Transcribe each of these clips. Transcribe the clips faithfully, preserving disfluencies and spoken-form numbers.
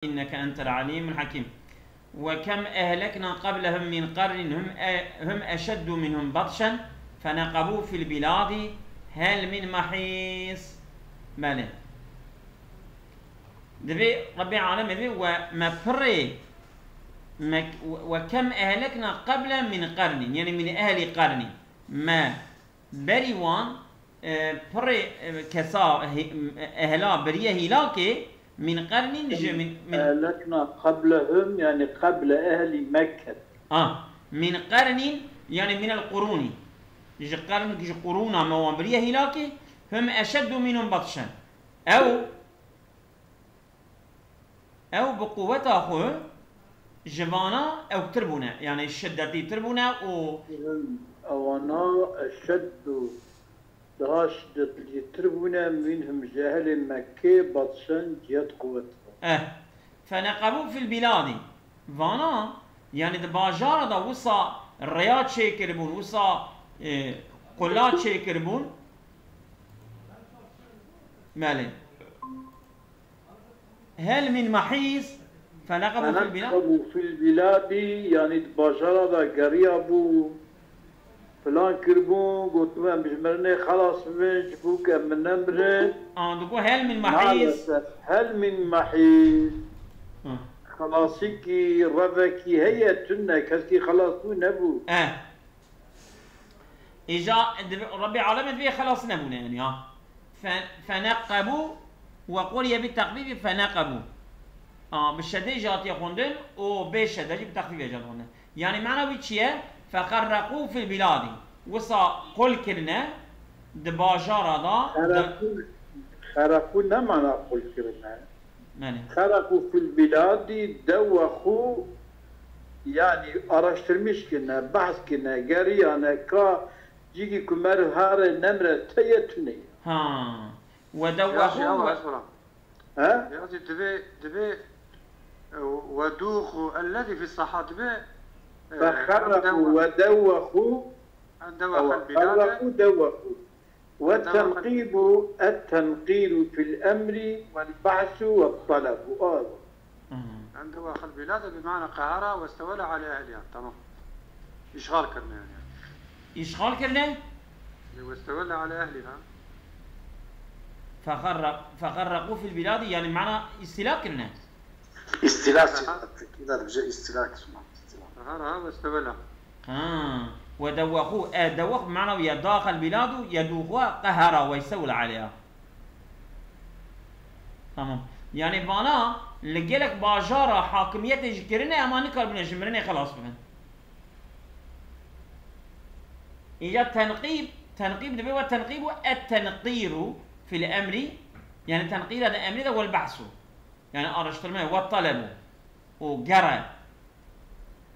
إنك أنت العليم الحكيم. وكم أهلكنا قبلهم من قرن هم أ-، هم أشد منهم بطشا فنقبوا في البلاد هل من محيص. Belê. Divê Rebbê Alemê divê we me pirê, me, وكم أهلكنا قبلهم من قرن، yani من أهل قرن. Me berî wan, e, pirê, e, kesa, hê-, ehla biriye hîlakê, min qernîn ji min, min أهلكنا قبلهم، يعني قبل أهل مكة. Ah, min qernîn, yani min el qurûnî. Ji qern, ji qurûna me wan biriye hîlakê, hum eşeddu minhum batşen. Ew Ew bi quweta xwe ji vana ewktir bûne, yani şiddetîtir bûne û Ewana eşeddu, daha şiddetlîtir bûne, minhum ji ehlê Mekkê batşen cihê quwet. Eh, feneqebû fil bîladî. Vana, yani di bajara da wisa rêya çêkiribûn, wisa, e, qula çêkiribûn. Belê. Hel min mahîs, feneqebû fil bîladî. Feneqebû fil bîladî, yani di bajara da geriya bû, plan kiribû, gotibû em ji mirinê xelas bibin, ji bo ku em nemirin. An digo hel min mahîs. Maalesef, hel min mahîs. Hı. Xelasîkî, revekî heye, tune, keskî xelas bû nebû. Eh. Îca dibi-, Rebbê Alemê divê xelas nebûne, yani, ha. Fe-, feneqebû we quriye bi teqbîbî feneqebû. A, bi şedê jî hatiye xwendin û bê şede jî bi texfîfê jî hatiye xwendin. Yani mana wî çi ye? Feqerreqû fil bîladî. Wisa qul kirine di bajara da, di Xereqû, xereqû ne mana qul kirine. Belê. Xereqû fil bîladî dewexû, yani araştirmiş kirine, behs kirine, geriyane ka cîkî ku mer here nemre te ye tune ye. Ha. We dewexû Yazî, we- ez bira. He? Yazî divê, divê, e, wedûxû ellezî fî saha divê, e, Fexereqû dewe-, we dewexû, en dewe ewa, xel bîlade. Xereqû dewexû. والتنقيب التنقير في الأمر والبعث والطلب. آه. عند واخ البلاد بمعنى قهرها واستولى على أهلها. تمام. إشغال كرنا يعني. إشغال كرنا؟ واستولى على أهلها. فغرق-، فغرقوا في البلاد، يعني معنى استيلاء كرنا. استيلاء، قهر. استيلاء، بجي استيلاء كرنا. استيلاء. قهرها واستولى. Ha. Ve dewexû, e, dewexû bi mana wî ye, daxel bîlad û yedûxû qehera ve yestewle aleyha. Tamam. Yani vana li gelek bajara hakimiyetê jî kirine, ema nikaribûne ji mirinê xelas bibin. Îca tenqîb, tenqîb dibe ve tenqîb û et tenqîru fil emrî, yani tenqîra de emrî de wel behsû. Yani araştırma ve talebû û gere.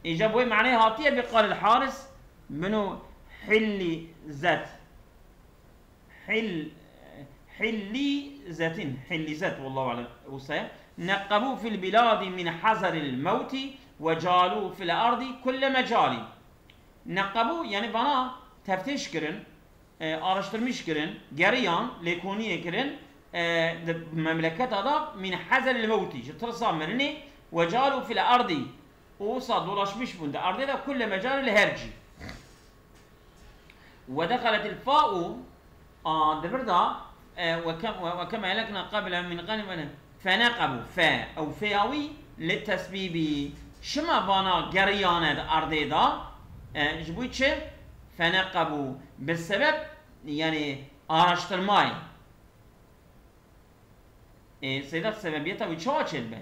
Îca bi wê maneyê hatiye bi qalil Haris binu Hillîzet. Hil-, Hillîzetin, Hillîzet, wallahu alem, wisa ye. Neqebû fil biladi min hazeril mewtî ve calû fil ardi kulle mecalî. Neqebû, yani vana teftîş kirin, e, araştirmiş kirin, geriyan, lêkoniyê kirin, e, di memleketa da min hazeril mewtî, ji tirsa mirinê, ve calû fil erdî, û wisa dolaşmiş bûn di erdê de kulle mecalî li her cî. Ve dexeletil fa'u, a, di vir de, e, ve kem-, ve, ve kema ehlekna qeblen min qernin, feneqebû, fe, ew feya wî, li tesbîbî, şima vana geriyane di erdê de, e, ji bo çi? Feneqebû, bi sebeb, yani, araştırmayê. Ê, Seyda, sebebiyeta wî çawa çêdibe?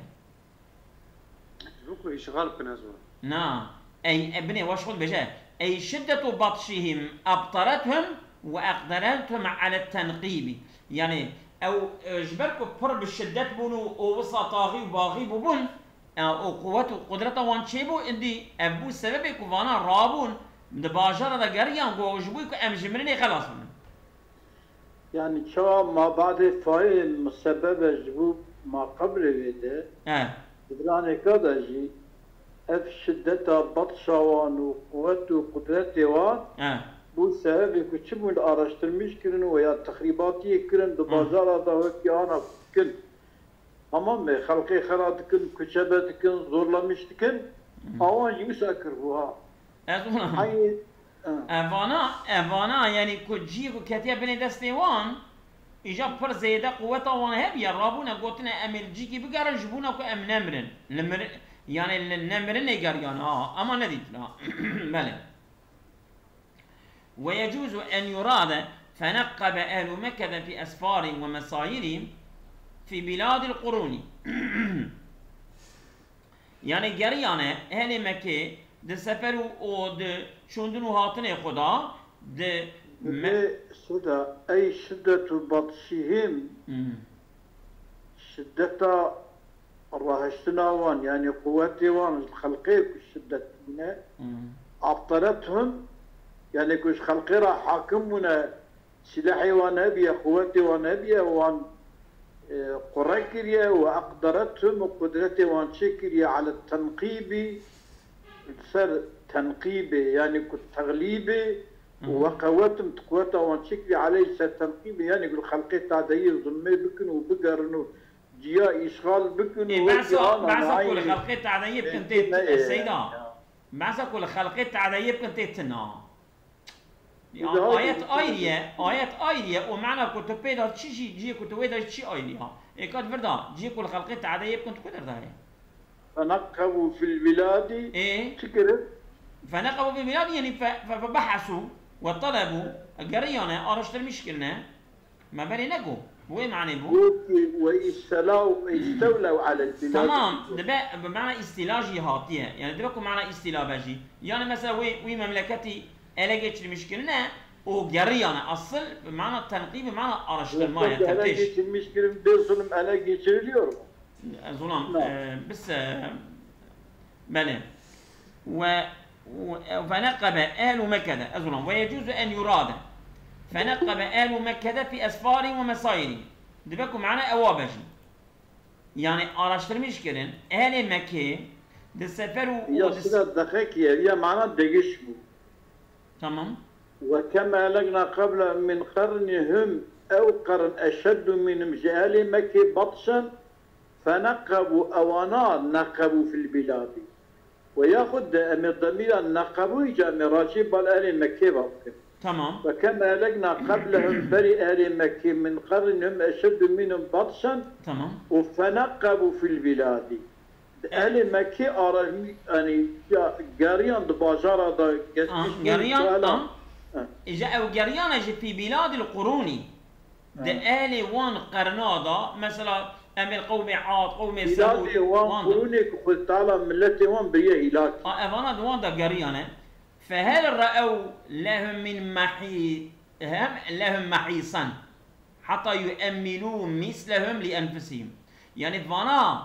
Ji bo ku îşxal bikine zor. Na. Ey, e, binê, weş xwe dibêje. Ey şiddetu batşihim ebterethum ve eqderethum ale tenqîbî. Yani, ew, e, ji ber ku pir bi şiddet bûn û, û wisa taxî û baxî bûbûn, e, û quwet û qudreta wan çêbû, îndî ev bû sebebê ku vana rabûn, di bajara de geriyan, got, ji bo ku em ji mirinê xelas bibin. Yani çawa mabadê fayê musebebe ji bo ma qebrê wê de, He. di viranêka de jî ev şiddeta batşa wan û quwet û qudretê wan He. bû sebebê ku çi bûn araştirmîş kirin û ya texrîbatiyê kirin di Hı. bajara da wekî ana kin. Tamam mı? Xelqê xera dikin, kuçebe dikin, zorlamış dikin. Awan jî wisa kir bû ha. Ez ona. Hayır. Ha. Evana, evana, yani ku cî ku ketiye binê destê wan, îca pir zêde quweta wan hebiye, rabûne gotine, "Em ê li cîkî bigerin, ji bona ku em nemirin." Li mir-, yani li nemirinê geriyan, ha, ama nedîtin, ha. Belê. "Ve yecuzu en yurade feneqqebe ehlu Mekkede fi esfari ve mesayiri fi biladil quruni." Yani geriyane ehlê Mekkê di sefer û, û di şûndin û hatinê xwe de di me- Bi şida ey şiddetu batşihim, Hmm. şiddeta rahiştina wan, yani quwetê wan, xelqê ku şiddet bûne, Hmm. abtalethum, yani ku ji xelqê re hakim bûne, silahê wan hebiye, quwetê wan hebiye, wan, e, qure kiriye, ve aqderethum, û qudretê wan çêkiriye, ala tenqîbî, ser tenqîbê, yani ku texlîbê, Hı hı. ve qewetihim, quweta wan çêkiriye, aleyh, ser tenqîbê, yani ku xelqê tadeyî zulmê bikin û bigerin û ciya îşxal bikin û Ê, wekî behsa, ana behsa ku li nayî xelqê tadeyî bikin tê, tê me, e, seyda. Ya. Behsa ku li xelqê tadeyî bikin tê tina. Ya, Daha ayet iyi. Ayrı ye, ayet ayrı ye. O mana ku tu pê de çi jî, cihê ku tu wê de çi ayrı ya. Ê kat vir da, cihê ku li xelqê teadeyê bikin tu ku derda ye. Feneqebu fil biladi. Ê? Çi kirin? Feneqebu fil biladi, yani fe, fe, fe behasu ve talebu, geriyane, araştırmış kirine. Me berê ne go. Bu wê mane bu. Wekî ve istelav, istevlev alel biladi. Tamam, dibe, bi mana istila jî hatiye. Yani dibe ku mana istila be jî. Yani mesela wê, wî memleketî ele geçirmiş kirine û geriyane. Asıl bi mana tenqîb, bi mana araştırma ye, Yoksa ele teftiş. geçirmiş kirin, bir zulüm ele geçiriliyor mu? Zulam, No. e, bis, e, belê. Ve, ve, feneqebe ehlu Mekkede, e, zulam. Ve yecuzu en yurade. Feneqebe ehlu Mekkede fi esfari ve mesairi. Dibe ku mana ewa be jî. Yani araştırmış kirin, ehlê Mekkê di sefer û, Ya û di şira dexekî ev ya mana degiş bû. Tamam. Ve kema ehlekna qebla min qernihim, ew qern eşeddu minhum, ji ehlê Mekkê batşan, feneqebu, ewana neqebu fil biladi. Ve yaxud de em ê demîra neqebû îca em ê racî bal ehlê Mekkê va bikin. Tamam. Ve kema ehlekna qeblehum, berî ehlê Mekkê, min qernihim eşeddu minhum batşan Tamam. û feneqebu fil biladi. Di ehlê Mekkê ara, yani, ya, geriyan di bajara da Ah, geçmiş geriyan, suala. ah. Ha. Îca ew geriyane jî fî biladil qurûnî. Di Ha. ehlê wan qerna da, mesela, em ê qewmê Ad, qewmê Semûd, Hîlakê wan wan da. Qurûnê ku Xwedê Teala miletê wan biriye hîlak. A, evana di wan da geriyane. Fehel re'ew lehum min mahî-, hem lehum mahîsan. Heta yu'emmilû mislehum li enfusihim. Yani vana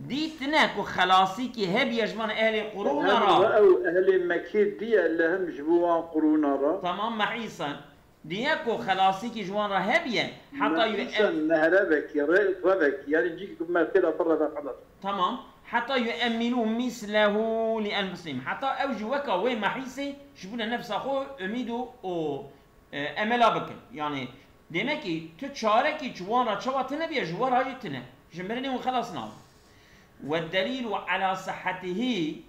dîtine ku xelasîkî hebiye ji van ehlê qurûna Fehel ra. Re'ew ehlê Mekkê diye lehum ji bo wan qurûna ra. Tamam, mahîsan. Diye ku xelasîkî ji wan re hebiye, heta yu Nefîsen em- nehrevekî, re-, revekî, yani cîkî ku me tê de bireve xelas. Tamam. Heta yu emmînû mîslehu li enfusihim. Heta ew jî weka wê mehîsê ji bûne nefsa xwe umîd û, û, e, emela bikin. Yani, demek ki tu çarekî ji wan re çawa tune biye, ji we re jî tune. Ji mirinê hûn xelas nabin. Ve delîlu ala sihhetihi.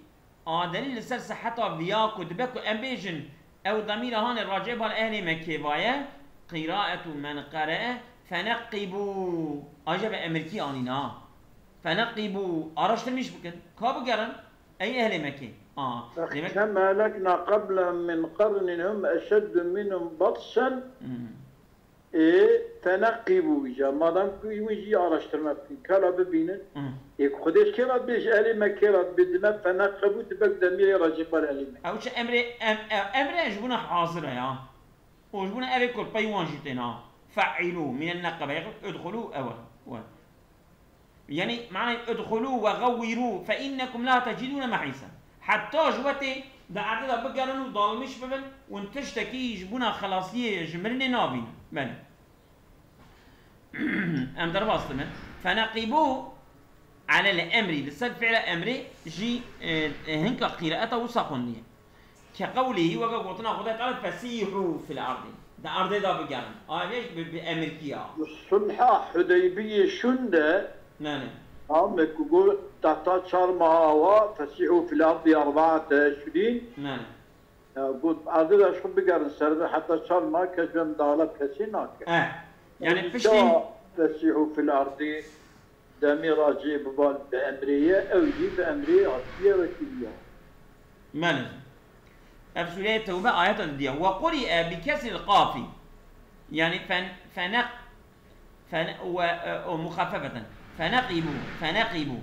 A delîl li ser siheta viya ku dibe ku em bêjin, ew demîra hanê racê bal ehlê Mekkê vaye, qîraetu men qere'e feneqîbû. Aje be emirkî anîna. Feneqîbû, araştirmîş bikin. Ka bigerin, ey ehlê Mekkê. A, demek Kema ehlekna qeblehum min qernin hum eşeddu minhum batşen. Hmm. Ê, feneqîbû îca. Madem ku hûn jî araştirme bikin, kela bibînin. Hı. Ê, ku Xwedê ji kê re dibê, ji ehlê Mekkê re dibê, dime feneqebû, dibe ku demîrê racî bal ehlê Mekkê. Ew çi emrê, em-, em-, emrê ji bûna hazir e ya. Û ji bûna evê ku pey wan jî têna. Fe'îlû, mîne neqebe, yexud udxulû ew e. We. Yani, manayê, "Udxulû ve xewwîrû fe înnekum la tecidûne mehîsen." Heta ji we tê di erdê de bigerin û dalmiş bibin, hûn tiştekî ji bûna xelasiyê ji mirinê nabînin. Belê. Em derbas dibin. Feneqîbû alel emrî, li ser fi'la emrê jî, e, e, hinka qîraeta wisa xwendiye. Ke qewlihî, weke gotina Xwedê Teala, "Fesîhû fil erdî." Di erdê de bigerin. Aya vê bi, bi emirkî ya. Sulha Hudeybiyê şûn de Ne, ne. Tamam, me ku got, tahta çar meha awa, fesîhû fil erdî erbaate eşhurîn. Belê. Ya, got, erdê de ji xwe bigerin ser bi, heta çar meha kes bi em dala kesê nake. Eh. Yani Êdî piştî çawa fesîhû fil erdî demê racê biban bi emrê ye, ew jî bi emrê hatiye wekî ya. Belê. Ev Sûreyê Tewbe ayeta didiya. Ve quri'e bi kesril qafi. Yani fen-, feneq-, fen-, ve, e, o muxaffefeten. Feneqibu, feneqibu.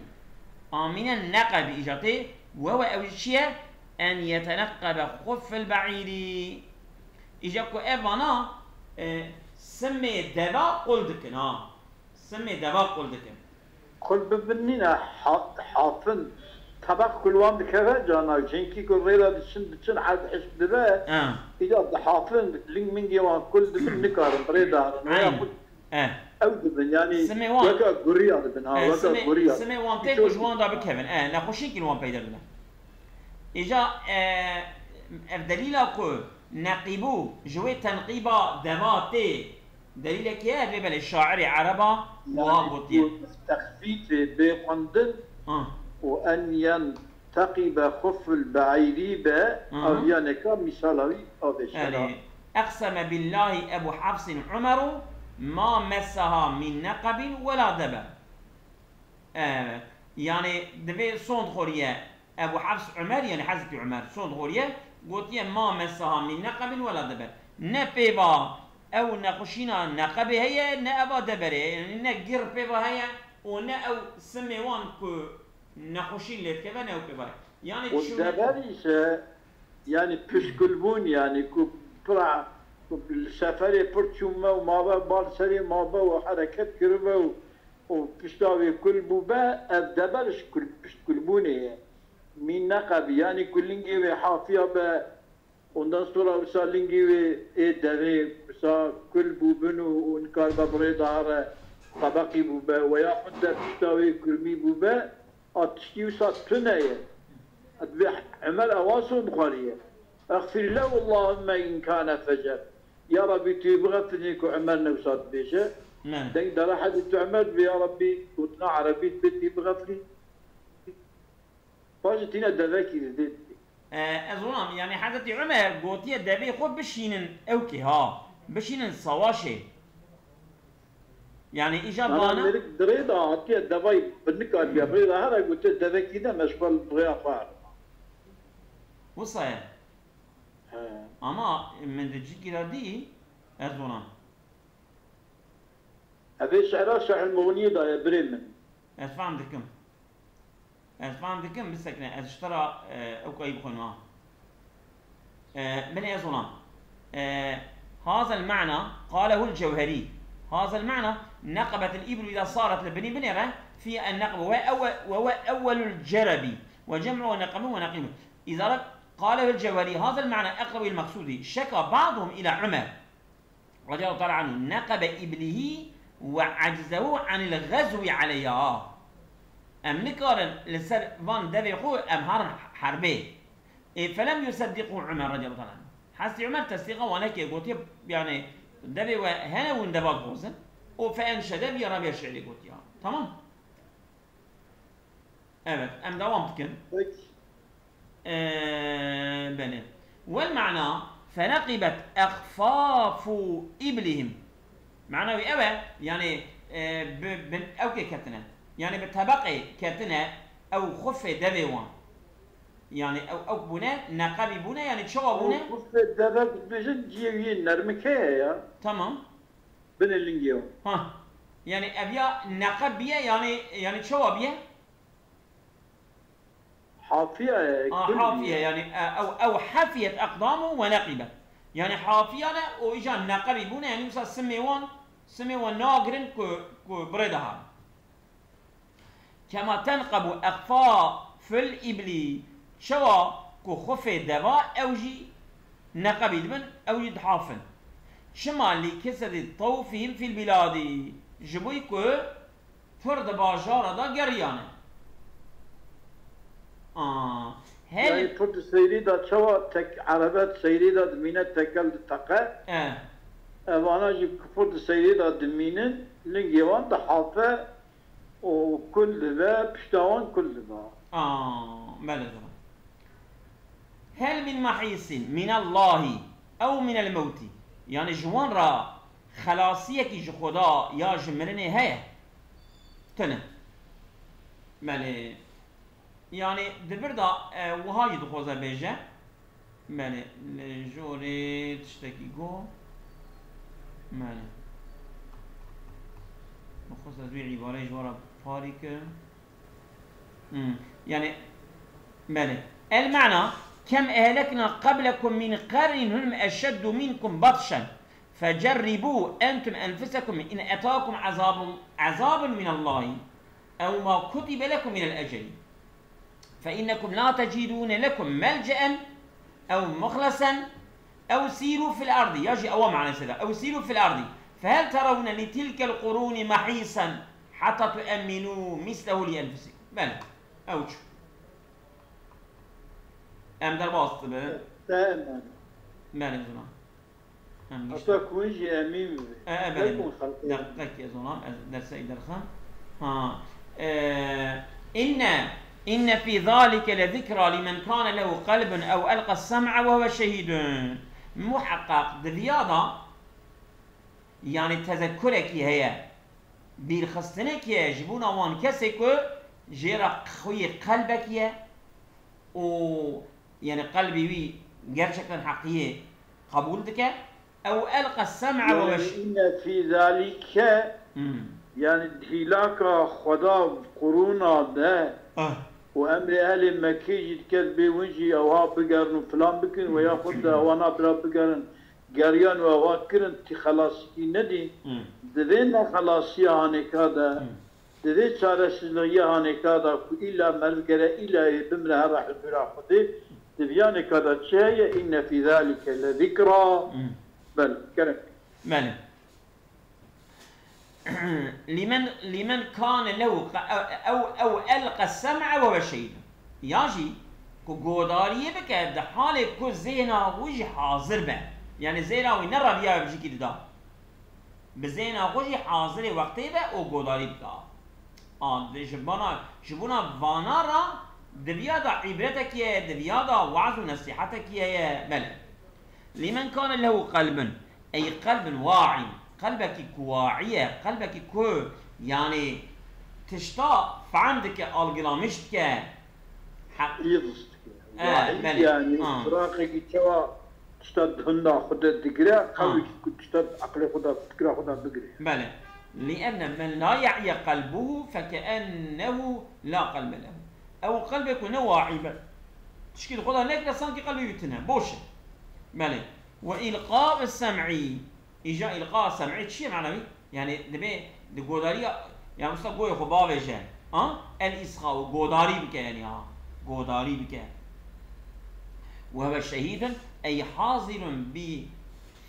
Aminen neqebi îca tê. Ve ve ew çi ye? En yeteneqqebe xuffel be'îrî. Îca ku ev vana, e, simê deva qul dikin, ha. Simê deva qul dikin. Qul bibin nîne, ha-, hafin. Tebeq ku li wan dikeve cana, jinkî ku rê re diçin, diçin erd hişk dibe, Ha. îca dihafin, ling mingê wan kul dibin, nikarin bi rê de herin. Weya Aynen. xwe Eh. ew dibin, yanî Simê wan. weka guriya dibin, ha, Ev weka simê, guriya. simê wan tê ku ji wan de bikevin. Eh, nexweşînkî li wan peyda dibin. Îca, eh, ev delîla ku neqîbû ji wê tenqîba deva tê, delîlekî heye, divê belê şairê ereba wiha Yani gotiye. bu texfîfê bê xwendin Ah. û en yenteqibe xuful be'îrî be, Aha. ev yaneka mîsala wî avê şera. Yani, eqseme billahi Ebu Hafsin Umeru ma mesaha min neqabin wela deber. Evet. Yani, divê sond xoriye Ebu Hafs Umer, yani Hazreti Umer, sond xoriye, gotiye, "Ma mesaha min neqabin wela deber." Ne pêva ew nexweşîna neqebê heye, ne eva deberê heye. Yani ne gir pêva heye û ne ew simê wan ku nexweşîn lê dikeve, ne ew pêva heye. Yani O çûne deber ise, yani pişkilbûn, yani ku pira, ku li seferê pir çûme û mabe, bal serê mabe û hereket kiribe û, û pişta wê kul bûbe, ev deber ji kul-, piştkulbûnê ye. Mîn neqebî, yani ku lingê wê hafiya be, ondan sonra wisa lingê wê ê devê wisa kul bûbin û, û nikaribe bi rê de here, tebeqî bûbe, we ya xwe de pişta wê kurmî bûbe, a tiştî wisa tune ye. Divê Emer ewa son xwariye. Exfir lehu Allahümme in kâne fecer. Ya Rabbî, tu yê bixefirînî ku Emer ne wisa dibêje. Ne. Deng dara Hezretî Emer dibê, ya Rabbî, gotina erebî dibê tu yê bixefirî. Paşê tîne devekî didê. E, ez onam, yani Hezretî Ömer gotiye devê xwe bişînin ewkê ha. Bişînin savaşê. Yani îja Ana bana mêrik di rê de hatiye devayî bi nikariye rê de here gotiye devekî de meşxul rêya xwe here. Wisa ye. He. Ama min di cîkî de dî, ez onam. Evê şehra Şehil Muxniyê daye birê min. Ez fam dikim. Ez fam dikim, bisekine, ez ji te re, e, ew kayî bixwînim, ha. E, binê ez olam. E, hazel ma'na qalehul Cewherî. Hazel ma'na neqebetil iblu iza saret li binî binê re fiye en neqbe ve ewe-, ve ve ewwelul cerebi ve cem'u ve neqebun ve neqibun. Iza re qalehul Cewherî. Hazel ma'na eqrebu il meqsudi. Şeka ba'duhum ila Umer. Radiyallahu teala anhu, neqebe iblihi ve acizehu anil gazwi aleyha. Em nikarin li ser van devê xwe em harin herbê. E, felem yuseddiqu Umer radiyallahu teala anhu. Hezretî Umer tesdîqa wan neke, gotiye, yani, devê we hene hûn deva dixwazin. O fe enşede bi rabiya şiirê gotiya. Tamam. Evet, em devam dikin. Peki. Ee, belê. Wel ma'na, fenaqibet exfafu iblihim. Ma'na wî ew e, yani, e, bi, bin ewkê ketine. Yani bi tebeqê ketine ew xufê devê wan. Yani ew, ew bûne, neqebî bûne, yani çawa bûne? Ew xufê deve dibêjin cihê wî nermik heye ya. Tamam. Binê lingê wan. Ha. Yani ev ya neqeb biye, yani, yani çawa biye? Hafiye, Ha, kul hafiye, biye. Yani, e, ew, ew hafiyet eqdamu ve neqibet. Yani hafiye ne, o îca neqebî bûne, yani wisa simê wan, simê wan nagirin ku, ku bi rê de hat. Kema tenqebu exfafil ibli, çawa ku xufê deva ew jî neqebî dibin, ew jî dihafin. Çima? Li kesreti tawfihim fil biladi, ji bo ku pir di bajara de geriyane. Aa, her Yani pir di seyrî de çawa tek erebe di seyrî de dimîne tekel diteqe. E. Evana jî ku pir di seyrî de dimînin, lingê wan dihafe, û kul dibe, pişta wan kul dibe. Aa, belê, dibe. Hel min mahîsin min Allahî ew min el mewtî. Yani ji wan re xelasiyekî ji Xweda ya ji mirinê heye? Tune. Belê. Yani di vir de e, wiha jî dixwaze bêje. Belê, li jorê tiştekî got. Belê. Dixwaze ez wî îbareyê ji we re parî kim. Hmm. Yani, belê. El ma'na, kem ehlekna qablekum min qarnin hum eşeddu minkum batşen. Fecerribu entum enfusekum in etakum azabun, azabun min Allahi. Ew ma kutibe lekum minel eceli. Fe innekum la tecidûne lekum melce'en ew muhlasen ew sîrû fil erdî. Ya jî ewa manasê de. Ew sîrû fil erdî. Fehel terawne li tilkel qurûnî mahîsen heta tuemmînû mislehu li enfusikum. Belê. Ew çû. Em derbas dibin. Te em. Belê, zilam. Em gişt. Heta ku hûn jî emîn bibin. E, e, belê. Deqeqekî ez olam, ez dersê derxim. Ha. E, inne, inne fî zalike le zikra limen kane lehu qelbun ew elqa sem'a ve huve şehîdun. Muheqeq di viya da, yani tezekkurekî heye, bîrxistinekî heye ji bona wan kesê ku jê re xweyê qelbekî ye û yani qelbê wî gerçekten heqiyê qebûl dike. Ew elqa sem'a ve Yani weş. inne fî zalike Hmm. yani hîlaka Xweda qurûna de Ah. û emrê ehlê Mekkê jî dike dibê hûn jî ewha bigerin û filan bikin û ya xwe de ewana bira bigerin geriyan û ewa kirin tî xelasikî nedî. Hmm. Di vê nexelasiya hanêka de Hmm. Di vê çaresizligiya hanêka de ku îla meriv gere îlayê bimre here huzûra Xwedê, di viyanêka de çi heye? Înne fî zalike le zikra. Hmm. Belê, kerem. Belê. Limen, limen kane lehu qa-, ew, ew, ew elqe sem'a ve huve şehîd. Ya jî ku godariyê bike di halê ku zêna wî jî hazir be. Yani zêna wî ne reviya bijîkî dida. Bi zêna xwe jî hazirê wextê be û godarî bike. A, di, ji bona, ji bona vana re di viya de îbretekî heye, di viya de weaz û nesîhetekî heye. Belê. Lîmen kane lehu qelbun. Ey qelbun wa'in. Qelbekî ku waî ye, qelbekî ku, yanî, tişta fehm dike, algılamış dike. Heq- Hifz dike. E, Waî belê. yani Ha. firaqekî çawa tişta di hunda xwe de digire, Ha. qewlekî ku tişta di eqlê xwe de, fikra xwe de bigire. Belê. Li'enne men la ye'ye qelbuhu feke'ennehu la qelbe lehu. Ew qelbê ku ne waî be. Tişkî di xwe de nekire, sankî qelbê wî tune, boş e. Belê. Ve îlqa'u sem'î. Îja îlqa sem'î çi ye manawî? Yani dibê di godariya, yani usta goyê xwe bavêje. Ha? El îsxa û godarî bike yani ha. Godarî bike. Ve huve şehîdun ey hazirun bi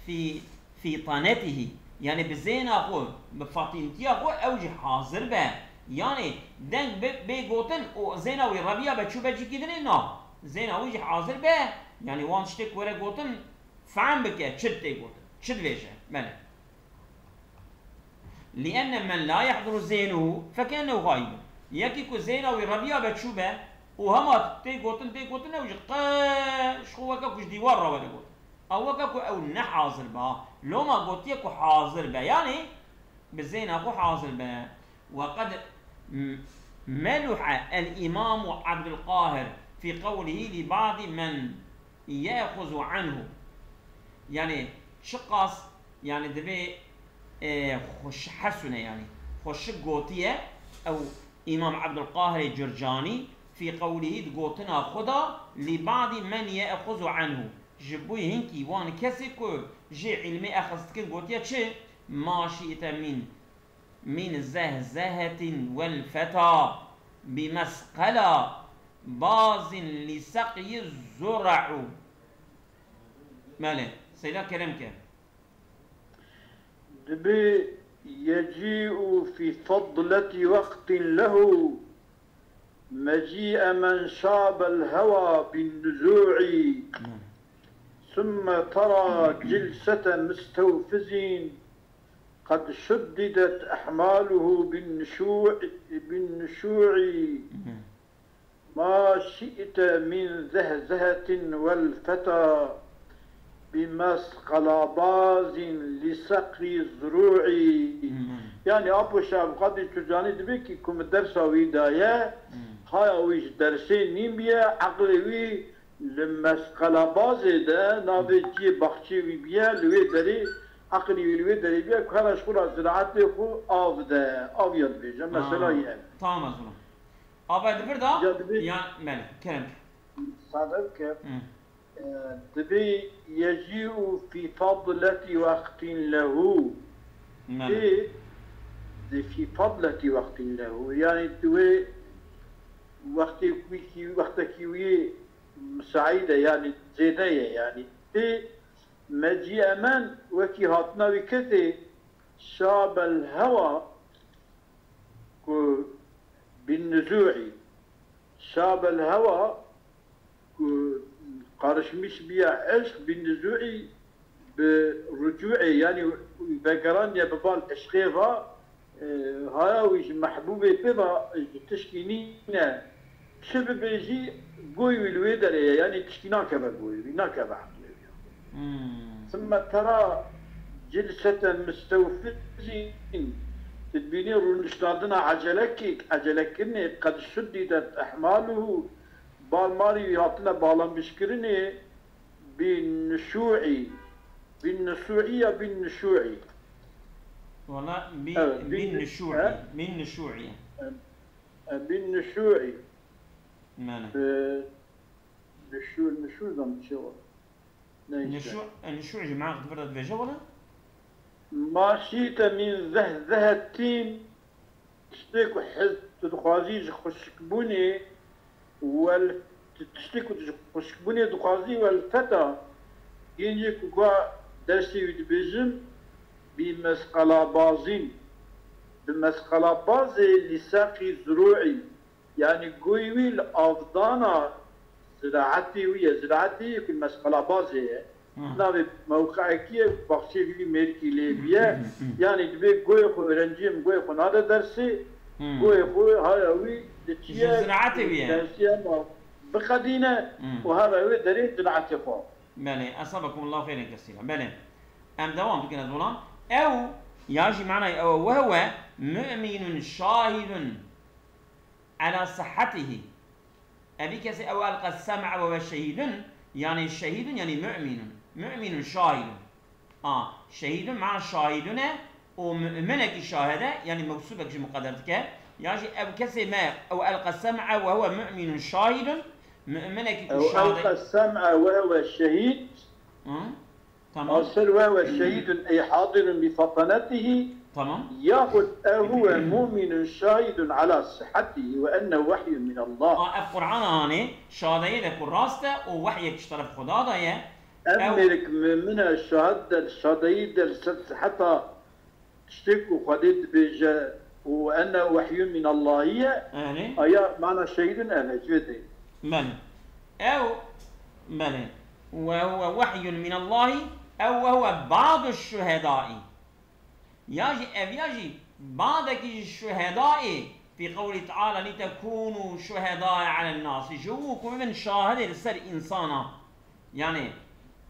fî, fîtanetihî. Yani bi zêna xwe, bi fatîntiya xwe ew jî hazir be. Yani deng bê, bê gotin û zêna wî reviya be çû be cîkî dinê na. Zêna wî jî hazir be. Yani wan tiştê ku were gotin, fehm bike, çi tê gotin, çi dibêje. Belê. Li'enne men la yehzuru zênuhu feke'ennehu xaîbun. Yekî ku zêna wî reviya be çû be û hema tê gotin, tê gotin ew jî qe ji xwe weke ku ji dîwar re were gotin. Ew weke ku ew ne hazir be. Loma gotiye ku hazir be. Yani bi zêna xwe hazir be. Ve qed m-, meluhe el-Îmamu Abdulqahir fî qewlihî li ba'dî men ye'xuzu anhu. Yani çiqas, yani divê, e, xweş hesune yani. Xweşik gotiye ew Îmam Abdulqahirê Curcanî fî qewlihî di gotina xwe de li ba'dî men ye'xuzu anhu. Ji bo hinkî wan kesê ku jê îlmê exist dikin gotiye çi? Ma şi'te min min zehzehetin wel feta bi mesqela bazin li seqyi zura'u. Belê, Seyda kerem ke. Dibê yecî'u fî fadleti wextin lehu mecî'e men şabel hewa bin nuzû'î. Belê. Summe tera cilsete mistewfizîn قد شددت أحماله بالنشوع، بالنشوع ما شئت من زهزهة والفتى بمسقلاباز لسقي زروعي. Yani Apo Şevqatî Çurcanî dibê kî ku min dersa wî daye, haya wî ji dersê nîn biye, eqlê wî li mesqelabazê de navê ciyê baxçê wî biye, li wê derê eqlê wî li wê derê biye ku hera ji xwe ra ziraetê xwe av de, av ya dibêje. Mesela Aa, yê ev. Tamam ez bunu. Abi di vir da Ya dibê ya melê kerem. Sade bike. Hı. Ee, dibê يجيء في فضلة وقت له. Melê. Ê, di في فضلة وقت له. Yani di wê wextê wî kî, wextekî wî misaîd e, yani zêde ye yani. Ê, mecî emen wekî hatina wî kesê şabel hewa ku bin nizûî. Şabel hewa ku qarişmiş biya eşq bin nizûî bi ricûê, yani vegeraniye bi bal eşqê va, e, haya wî ji mehbûbê pê va ji tişkî nîne. Çi bibêjî, goy wî li wê derê ye, yani tişkî nakeve goy wî, nakeve eqlê wî. Hmm. ثم ترى جلسة مستوفز. Tu dibînî rûniştandina ecelekê, ecelekirinê, قد شددت أحماله, balmarî wî hatine balanbîşkirinê, bin nişûî. Bin nişûî ya bin nişûî? Valla bi-, Evet, bin bin nişûî, he? Bin nişûî. E, e, bin nişûî. Mene. E, nişû-, nişû zam çi wa? Neyse. Nişû-, e, nişû ji me di vir de dibêje wala? Ma şîte min zehzehetîn, tiştê ku hez-, tu dixwazî ji xweşikbûnê, wel, tu tiştê ku tu ji xweşikbûnê dixwazî, wel feta, gêncê ku ka dersê wî dibêjim, bi mesqelabazîn, bi mesqelabazê lîseqî zirûî, yani goy wî li avdana ziraetê wî ye. Ziraetê yê ku mesqelabazê ye. Hı. Navê mewqeekî ye, baxçeyê wî mêrikî lê biye. Hı, hı, hı. Yani dibê goyê xwe, öğrenciyê min goyê xwe nade dersê, Hı. goyê xwe haya wî li çi Ji ye? Ziraetê wî ye. Dersê hema biqedîne Hı. û haya wê derê ziraetê xwe. Belê, esabekumullahu xeyren kesîra. Belê. Em devam bikin ez olam. Ew, ya jî manayê ew, وهو مؤمن شاهد على صحته. Evî kesê ew ألقى السمع وهو شهيد, yani şehîdun, yani mu'minun. Mu'minun şahidun. A, şehîdun mana şahidun e û mu'minekî şahid e, yani mewsûfek jî muqeder dike. Ya jî ew kesê me, ew ألقى السمع وهو مؤمن شاهد, mu'minekî ku Ew şahid e. ألقى السمع وهو شهيد. Hı? Tamam. Asir وهو شهيد أي حاضر بفطنته. Tamam. Yaxud ew هو مؤمن شاهد على صحته وأنه وحي من الله. A, ev Qur'ana anê, şadeyê de ku rast e û wehyek ji teref Xuda de ye. Ev Ew mêrik mumin e, şahid de, şadeyî de li ser siheta tiştê ku Xwedê dibêje û ene wehyun min Allahî ye, Erê. aya mana şehîdin ev e, ji vê deyî. Belê. Ew, belê. وهو وحي من الله أو وهو بعض الشهداء. Ya jî ev ya jî badekî ji şuhedayê, fi qewlî teala, لتكونوا شهداء على الناس. Ji û ku bibin şahidê li ser însana. Yani,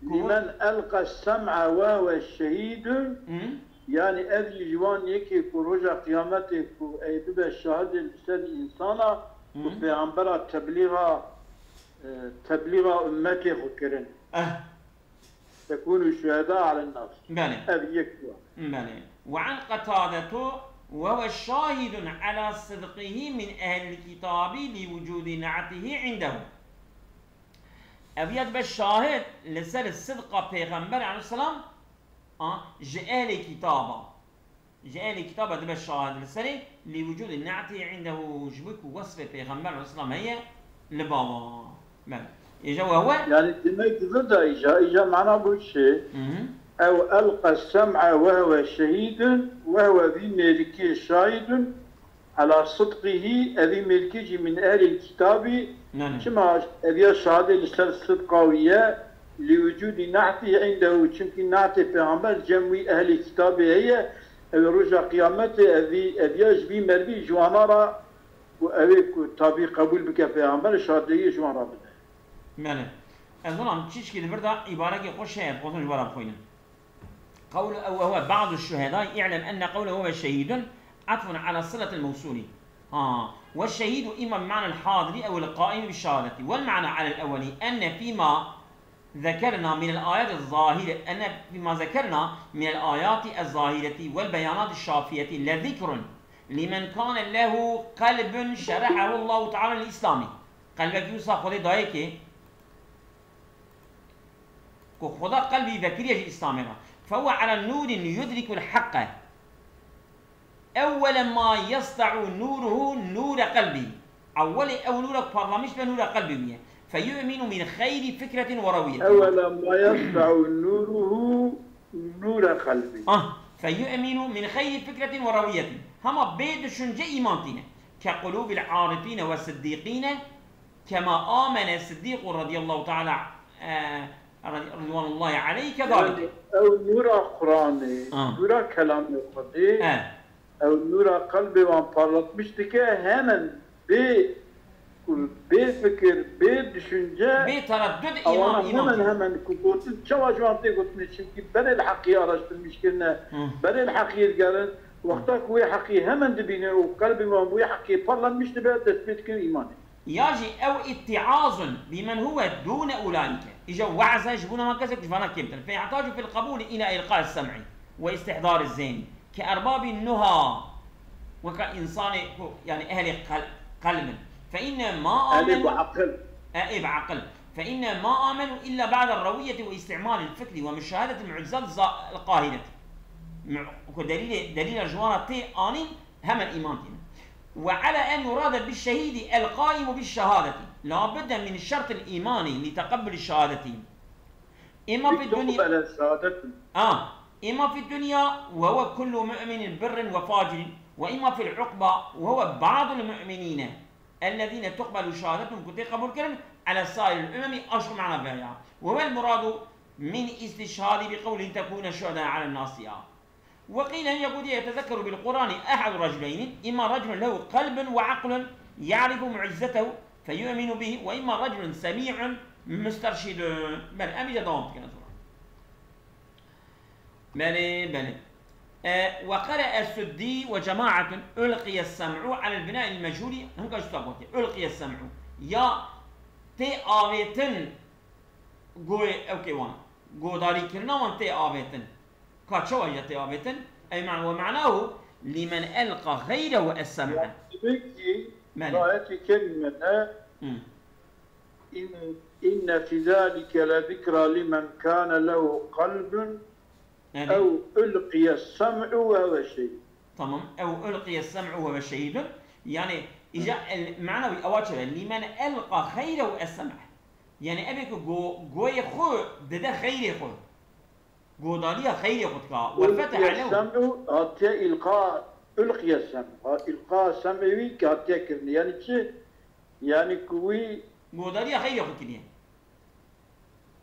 ku لمن ألقى السمع وهو شهيد. Hı? Yani ev jî ji wan yekê ku roja qiyametê ku ey bibe şahidê li ser însana, ku Hı? pêxembera teblîxa, e, teblîxa ummetê xwe kirin. Eh. تكونوا شهداء على الناس. Belê. Ev yek bû. Belê. وعن قتادة وهو شاهد على صدقه من أهل الكتاب لوجود نعته عنده. Ev ya dibe şahid li ser sidqa Pêxember aleyhisselam, a, ji ehlê kitaba. Ji ehlê kitaba dibe şahid li serê, li wicûdî ne'tî indehu, ji bo ku wesfê Pêxember aleyhisselam heye li ba wan. Belê. Êje وهو. Yani demek ki da îja, îja mana bu çi? Hı hı. Ew elqa sem'a ve huve şehîdun ve huve vî mêrikê şahidun ala sidqihî, evî mêrikê jî min ehlîl kitabî. Ne, ne. Çima ev ya şahidê li ser sidqa wî ye? Li wicûdî ne'tî indehu, çimkî ne'tê Pêxember cem wî ehlê kitabê heye, Ew ê roja qiyametê evî, eviya ji vî merivî ji wana re ku ew ê ku tabî qebûl bike pêxember, şadeyî ji wan re bide. Belê. Ez wana çişkî di vir de îbarekê xweş heye, dixwazim ji we re bixwînim. قول أو وهو بعض الشهداء، اعلم أن قوله وهو شهيد عطف على صلة الموصول. ها، والشهيد إما بمعنى الحاضر أو القائم بالشهادة، والمعنى على الأول أن فيما ذكرنا من الآيات الظاهرة، أن فيما ذكرنا من الآيات الظاهرة والبيانات الشافية لذكر لمن كان له قلب شرحه الله تعالى للإسلام. Qelbekî wisa Xwedê dayê kê ku Xweda qelbî vekiriye ji Îslamê re. فهو على نور يدرك الحق. أول ما يسطع نوره نور قلبه. Ewwelê ew nûra parlamiş be nûra qelbê wî ye. فيؤمن من خير فكرة وروية. أول ما يسطع نوره نور قلبه. Ah, فيؤمن من خير فكرة وروية. Hema bê düşünce îman tîne. كقلوب العارفين والصديقين، كما آمن الصديق رضي الله تعالى، آه، رضوان الله عليه كذلك. Yani ew nûra Qur'anê, Ah. nûra kelamê Xwedê, Eh. ew nûra qelbê wan parlatmiş dike, hemen bê, bê fikir, bê düşünce, Bê tereddud ewana îman, îman hemen tîne. hemen ku gotin, çawa ji wan tê gotinê, çimkî berê li heqî araştirmîş kirine, Hı. berê li heqî digerin, wexta ku wê heqî hemen dibîne û qelbê wan bi wê heqî parlatmiş dibe, dest pê dikin îmanê. Ya jî ew اتعاظ بمن هو دون أولئك. Îja we'z e ji bona kesek ji vana kêmtir. فيحتاج في القبول إلى إلقاء السمع واستحضار الذهن كأرباب النهى. Weke însanê ku, yani ehlê qel-, qelb in. فإن ما Ehlê آمنوا bi aqil. E, ê bi aqil. فإن ما آمنوا إلا بعد الروية واستعمال الفكر ومشاهدة المعجزات الظا-، القاهرة. Mu-, ku delîlê, delîla ji wan re tê anîn, hemen îman tînin. وعلى أن يراد بالشهيد القائم بالشهادة، لا بد من شرط الإيمان لتقبل الشهادة. إما في الدنيا، لتقبل شهادته. آه، إما في الدنيا وهو كل مؤمن بر وفاجر، وإما في العقبى وهو بعض المؤمنين الذين تقبل شهادتهم، ku tê qebûl kirin, على سائر الأمم، aşk mana veya. وهو المراد من استشهاد بقوله تكون شهداء على الناس، ya. وقيل يقول يتذكر بالقرآن أحد رجلين، إما رجل له قلب وعقل يعرف معجزته فيؤمن به، وإما رجل سميع مسترشد. Belê, em îca dewam dikin ez wan. Belê, belê. E, وقرأ السدي وجماعة ألقي السمع على البناء المجهول، hinka ji wisa gotiye. ألقي السمع. Ya tê avêtin goyê ew kê wan. Godarîkirina wan tê avêtin. Ka çawa ya tê avêtin? Ey man-, ومعناه لمن ألقى غيره السمع. Demek ki, Belê. ayet-i kerimede Hmm. إن، إن في ذلك لذكرى لمن كان له قلب Belê. أو ألقي السمع وهو شهيد. Tamam. أو ألقي السمع وهو شهيد. Yani, îca el-, mana wî ewa çi be? لمن ألقى غيره السمع. Yani, ev ê ku go-, goyê xwe dide xeyrê xwe. Godariya xeyrê xwe dika. وفتح له. السمع hatiye îlqa, ألقي السمع. Ha, îlqa sem'ê wî ki hatiye kirinê. Yani çi? Yani ku wî Godariya xeyrê xwe kiriye.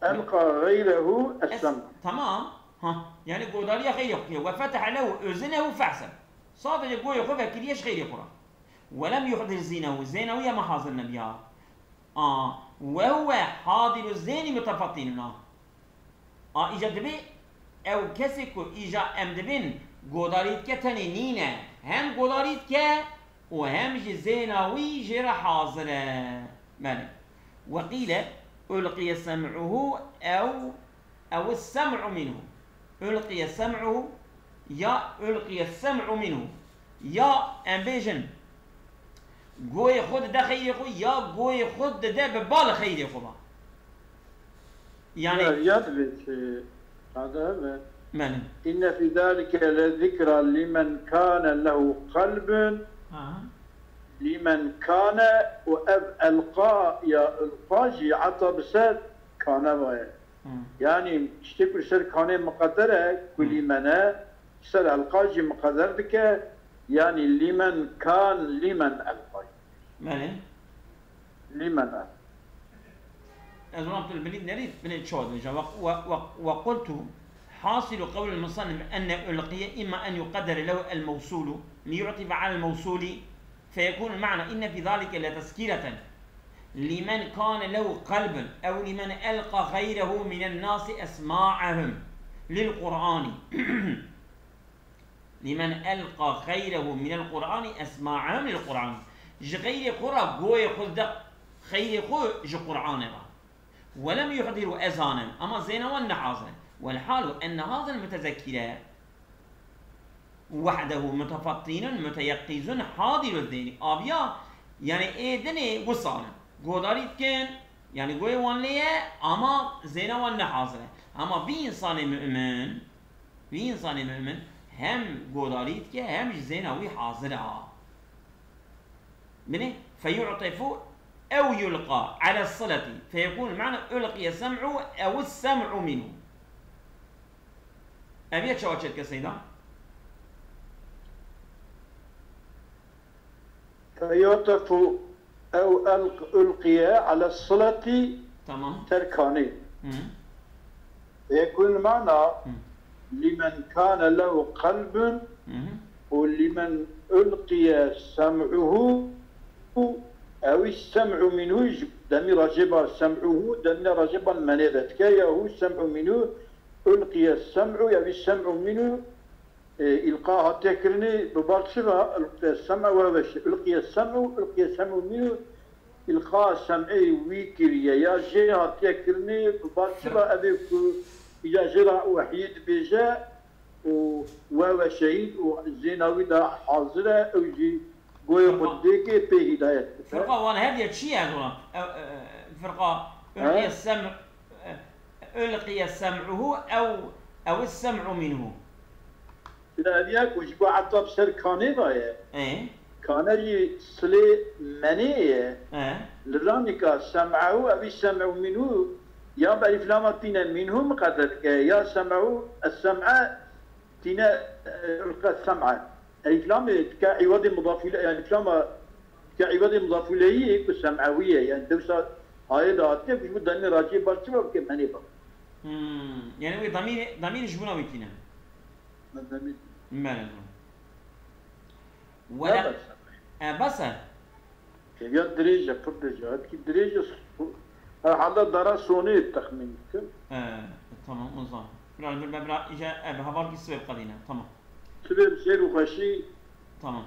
ألقى غيره Es-, السمع. Tamam. Ha. Yani godariya xeyrê xwe kiriye. وفتح له أذنه فحسب. Sadece goyê xwe vekiriye ji xeyrê xwe re. ولم يحضر ذهنه. Zêna wî ya me hazir nebiya. A, وهو حاضر الذهن متفطن. A, îca dibê ew kesê ku îca em dibên godarî dike tenê nîne. Hem godarî dike û hem jî zêna wî jê re hazir e. Belê. وقيل ألقي سمعه أو، أو السمع منه. ألقي سمعه ya ألقي السمع منه. Ya em bêjin, goyê xwe dide xeyrê xwe, ya goyê xwe dide bi bal xeyrê xwe ba. Yani Ya, ya divê çi? Sade be. Belê. إن في ذلك لذكرى لمن كان له قلب. Ha. لمن كان û ev ألقى ya ألقى jî ata bi ser كان vaye. Hı. Yani tiştê ku li ser كانê miqeder e, ku Hı. لمن e, ser ألقى jî miqeder dike, yani لمن كان، لمن ألقى. Belê. لمن ألقى. Ez wan tu li binî nerî, binê çawa dibêje. Ve, ve, ve, وقلت حاصل قول المصنف أن ألقي إما أن يقدر له الموصول ليعطف على الموصول، فيكون المعنى إن في ذلك لتذكرة لمن كان له قلب أو لمن ألقى غيره من الناس أسماعهم للقرآن. لمن ألقى غيره من القرآن أسماعهم للقرآن. Ji xeyrê xwe re goyê xwe dide xeyrê xwe ji Qur'anê re. ولم يحضروا أذانا، أما zêna wan nehazir e. والحال أن هذا المتذكر وحده متفطن متيقظ حاضر الذهن. Aviya, yani ê dinê wisal in. Godarî dikin, yani goyê wan lê ye, ama zêna wan nehazir e. Ama vî însanê mümin, vî însanê mümin hem godarî dike, hem jî zêna wî hazir e. Binê, فيعطف أو يلقى على الصلة، فيكون المعنى ألقي السمع أو السمع منه. Ev ya çawa çêdike Seyda? فيعطف أو ألق ألقي على الصلة Tamam. تركاني. Hı. فيكون المعنى Hı. لمن كان له قلب Hı hı. ولمن ألقي سمعه أو السمع منه. Demî racêba سمعه، demî racêba menê de dike, يا هو السمع منه، ألقي السمع، يا السمع منه. Îlqa hatiye kirinê bi bar çi ve? Ulqiye sem'e ve ve şey. Ulqiye sem'u, ulqiye sem'u mînû. Îlqa sem'ê wî kiriye. Ya jê hatiye kirinê bi bar çi ve? Ev ê ku îca jê re wehyî dibêje û we ve şehîd û zêna wî de hazir e, ew jî goyê xwe didê ke pê hîdayet bike. Firqa wan her diye çi ye ez ona? Firqa ulqiye sem ulqiye sem'uhu ew ew sem'u minhu. Bila ev ya ku ji bo heta bi ser kanê ve ye. Ê? Kane jî silê menê ye. Ê? Li ranika sem'ehu ew jî sem'u minhu ya bi elîflama tîne minhu miqeder dike ya sem'ehu es sem'e tîne ulqe sem'e. Elîflamê dike îwadê mudafîle, yani îflama dike îwadê mudafîleyî ku sem'ewî ye. Yani dewsa hayê de hatiye ku ji bo demê raciyê bar çi ve bike menê ve. Hmm. Yani wê damîrê, damîrê ji bona wî tîne. Me demî. Bele. Wele. E, bes e. Hêviya dirêj e, pir dirêj e. Hepkî dirêj e. Herhalde dara sonê texmîn dikim. E, tamam, o zaman. Biraz bir, biraz iyice, e, heval ki sibê qedîne. Tamam. Sibê bi xêr û xweşî. Tamam.